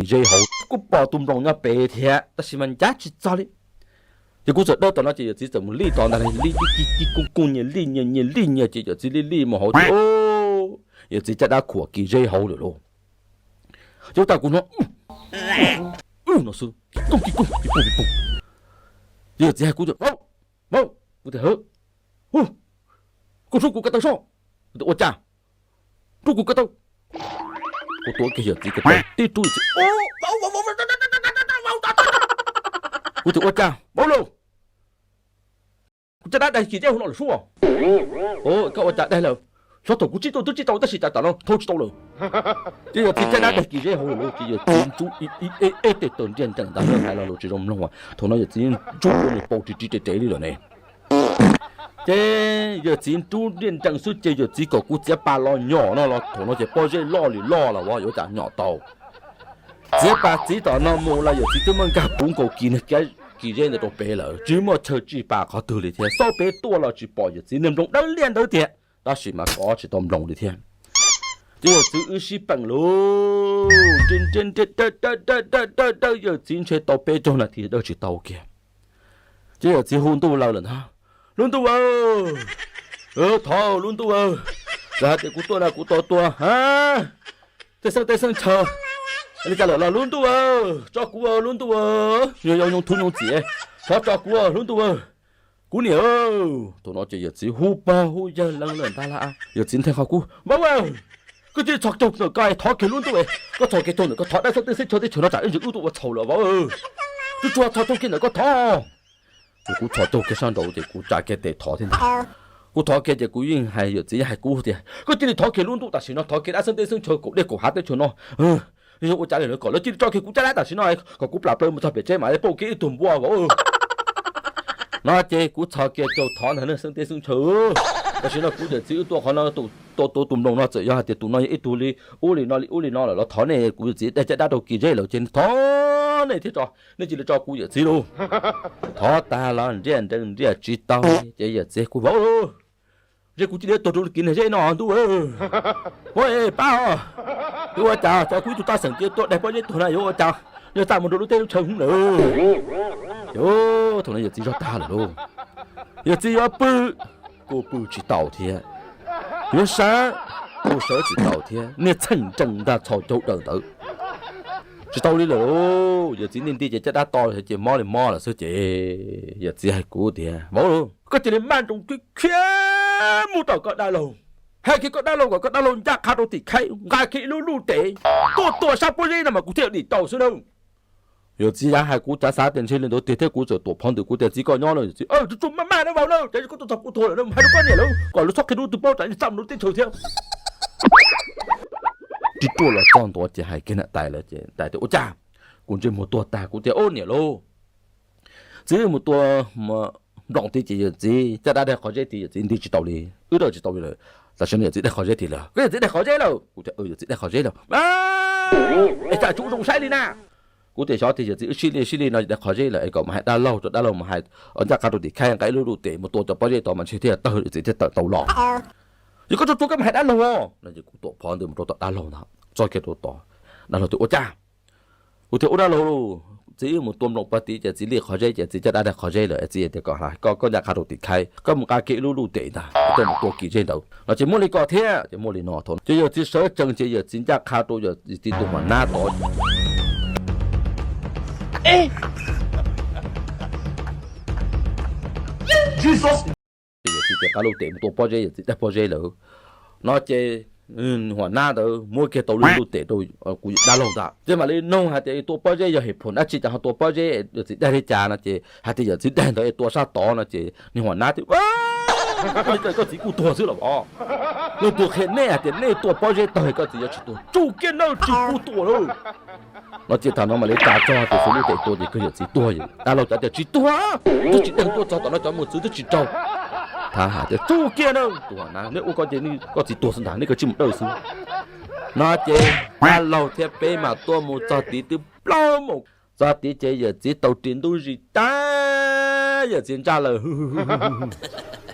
kis zeb hauv, kuj pom tus nploos nyob pem thiab tab sis mas ncav tsis txog li. Ces kuv txawm dawb tom no ces yawm txiv txawm mus lij tod ntag, lij lij kij kij kij kuj kuj nyias lij nyias nyias lij nyias ces yawm txiv lij lij mus hauv ces yawm txiv caj dab khuam kis zeb hauv lawm lauj. Ces ua cas kuv hnov no xwb, kis kooj kis kooj kis poog kis poog. Ces yawm txiv hais kuv tias, Vauv, vauv, kuv tias, hu, koj rub kuv ko taw soj. Kuv tias, Ua cas? Rub kuv ko taw. Kuv tuav kiag yawm txiv ko taw tib rub yawm txiv, kuv tias, Ua cas vauv lauj? Kuv caj dab daig kis zeb hauv no lawm sub. Koj ua cas daig lawm? Xyov thaum kuv tsib tuaj twb tsib tau tab sis cas tam no thau tsis tau lawm. Ces yawm txiv caj dab daig kis zeb hauv lawm lauj, ces yawm txiv ntsub ib ib ib teg taw nriaj nrees ntag, lawv hais los luag tsis zoo mloog as, thaum no yawm txiv ntsub ua nws paus ris ris rev rev li lawm ne. Ces yawm txiv ntsub nriaj nrees xwb ces yawm txiv kom kuv txiav pas los nyom no los thaum no ces pob zeb loj li loj los vauv, yuav cas nyom tau. Txiav pas txiv tom no mus los yawm txiv twb muab nkag puv nkaus kis niag kab kis zeb ntawd rau pem lawm, tsis muaj chaw tsij pas qhov twg li thiab, xauj pem tuaj los tsis pom yawm txiv niag nploos dawb liaj ntawd tiag, tab sis mas kov tsis tau nploos li thiab. Ces yawm txiv wb sib peem lauj, nriaj nriaj nriaj dawb dawb dawb dawb dawb dawb, yawm txiv ntshe tau peb caug nas this dawb tsis tau kiag. Ces yawm txiv hu ntuj laws lawm ntag, Lub ntuj aw, thov lub ntuj aw, txawm hais tias kuv tuaj na kuv tau tuag, tej xeeb teb xeeb chaw li cas lawm los lub ntuj aw, tso kuv lub ntuj aw, yog yog nyob thub nyob txiv, thov tso kuv lub ntuj aw, kuv niam. Thaum no ces yawm txiv hu pog hu yawg lees lawm ntag lauj, yawm txiv nthe qhov kuv, Vauv aw, koj cia li txhos caug ntawm ko thov kiag lub ntuj, koj txhos kiag caug ntawm ko thov dab xeeb teb xeeb chaw teb chaws no tsam ib ntsis wb tuaj ua txhaum lawm vauv, tsuag tsuag txhos caug kiag ntawm ko thov. Ces kuv txhos caug kiag sab nraud ces kuv tsa kiag tes thov thiab ntag. Kuv thov kiag ces kuv yeej hais yawm txiv hais kuv tias, Koj cia li thov kiag lub ntuj tam sim no, thov kiag dab xeeb teb xeeb chaw kaum dej kaum hav teb chaws no, yog ua cas li kom lawv cia li tso kiag kuv caj dab tam sim no, kom kuv plam plaws mus txog pem tsev mam li pauj kiag ib tug npua vauv. No ces kuv txhos kiag caug thov ntag, Dab xeeb teb xeeb chaw, tam sim no kuv yawm txiv wb tuaj qhov no tua tus nploos no, txawm yog hais tias tus no yog ib tug li ub li no li ub li no lawm los thov nej, kuv yawm txiv daig caj dab rau kis zeb lawm ces thov nej thiab tso, nej cia li tso kuv yawm txiv lauj. Thov tag los nriaj nrees nriaj tsis tau li ces yawm txiv kuv vauv, zeb kuv cia li tuag rau kis niag zeb no ntuj. Vauv pab os, twb ua cas cov kuv ib tug tab xeem cia tuaj daig pob zeb tuag na yuav ua cas, yog txaj mus rau lub teb lub chaw hwv lawm. Ces thaum no yawm txiv zog tag lawm lauj. Yawm txiv yuav pw kuj pw tsis tau thiab, yuav sawv kuj sawv tsis tau thiab, niag txheej nrees ntag txhos caug daws ntawd. Tsis tau li lawm lauj, yawm txiv nti nti ces caj dab to ces mob li mob lawm xwb ces yawm txiv hais kuv tias, Vauv, koj cia li maj nroos khiav khiav mus tom koj dab laug, hais kiag koj dab laug kom koj dab laug ncaj qha rau tim khaib nqa kiag ib lub luj tes tuaj tua sab pob zeb no mas kuv thiaj dim tau xwb na. Yawm txiv yav hais kuv cav xav tias ntshe li ntawd tiag thiab kuv txawm tuam phov ntawm kuv tias, Txiv, koj nyob no, yawm txiv, tsuag tsuag maj maj na vauv na, cas koj tuaj txog kuv tuag lawm na, hais rau koj niam lawv kom lawv txhob qhia rau tus paub tsam txaj mus rau teb chaws thiab. Tib ruaj los txog ntua ces hais kiag niam tais lawm ces niam tais tias, Ua cas? Kuv ntsej muag tuag tag, kuv tias, Ub niam lauj, txiv wb mus tua nploos tid ces yawm txiv caj dab daig qhov zeb tid, yawm txiv nti tsis tau li, wb daig tsis tau li lawm. Tam sim no yawm txiv daig qhov zeb tid lawm. Koj yawm txiv daig qhov zeb lawm? Kuv tias, Yawm txiv daig qhov zeb lawm. Es tsam tsuv zoo saib li na. Kuv tias, Xyov tias yawm txiv wb sib li sib li no daig qhov zeb lawm es kom mus hais dab laug, rau dab laug mus hais ncaj qha rau tim khaib nqa ib lub luj tes mus tua cov pob zeb tod mas ntshe thiaj tawg, yawm txiv thiaj tawm tau los. Yog koj tsuag tsuag koj mus hais dab laug os. No ces kuv tuam phov ntawd mus rau tom dab laug ntag, txog kiag rau tod, dab laug tias, Ua cas? Kuv tias, Ub dab laug, txiv wb mus tua nploos pog tid ces txiv li qhov zeb ces txiv caj dab daig qhov zeb lawm, txiv tias kom koj ncaj qha rau tim khaib, koj mus nqa kiag ib lub luj tes ntag, koj mus tua kis zeb ntawd no ces muaj li ko thiab. Ces muaj li no thaum ces yawm txiv sawv tsees ces yawm txiv ncaj qha rau yawm txiv tus muam nab tod. Yawm txiv tias nqa luj tes mus tua pob zeb, yawm txiv daig pob zeb lawm. No ces huam nab ntawd muab kiag tau lub luj tes rau kuv dab laug ntag. Ces mam li noog hais tias tua pob zeb yog hem phom dab tsi cas ho tua pob zeb, yawm txiv daig li cas no ces hais tias yawm txiv daig ntawd es tua sab tod no ces niag huam nab tias, Koj txiv kuj tuag xwb los os. Leej twg qhia nej hais tias nej tua pob zeb tawg koj txiv yuav tsis tuag? Tsuj kiag nawb, tsis pub tua lawm. No ces thaum no mam li tsa tso tus xuv luj tes tua ces kawg yawm txiv tuag. Dab laug cov tias tsis tuag, twb tsis daig tuaj txog tom no cov mus txwv twb tsis raug. Thaum hais tias tsuj kiag na tus huam nab, nej ua ko ces koj txiv tuag xwb ntag, nej koj tsis mus dawj xwb. No ces dab laug thiab peb mas tuaj mus txog tid twb plaub mus. Txog tid ces yawm txiv tau ris ntub zis tag, yawm txiv ntsaj lawm.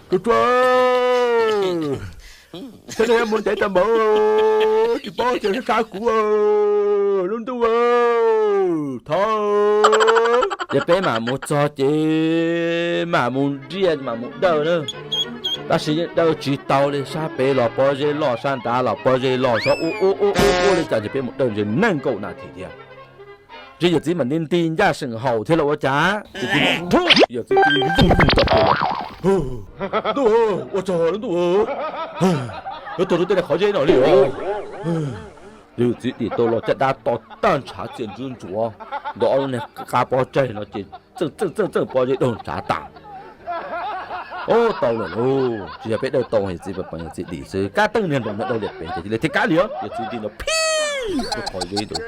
Tsuj tsuag, thiab nej mus ntev tau npaum, tsis paub ces sab sab kuv, lub ntuj aw. Thov, ces peb mam mus txog ces mam mus nriaj mam mus dawj na. Tab sis yeej dawj tsis tau li, sab pem los pob zeb loj, sab nrad los pob zeb loj, sab ub ub ub ub ub li cas ces peb mus dawj ntshe nees nkaum nas this thiab. Ces yawm txiv mam nti nti ncaj seem haum thiab los ua cas, yawm txiv tig vog vog tau pem los. Ntuj, ua tsaug ntuj, yuav tuag rau tej qhov zeb no li os. Yawm txiv dim tau los caj dab to tag, ntshav txias ntsuav ntsuav, nto ob lub niag qab pob tsaig no ces txeej txeej txeej txeej pob zeb daug ntshav tas. Ub, tau lawm lauj, tsis yog peb dawj tau, yawm txiv pem yawm txiv dim xwb, kab teeb niag nroo no daug liam pem ces cia li thiab kab li os, yawm txiv nti no phij rau qhov zeb ntawd.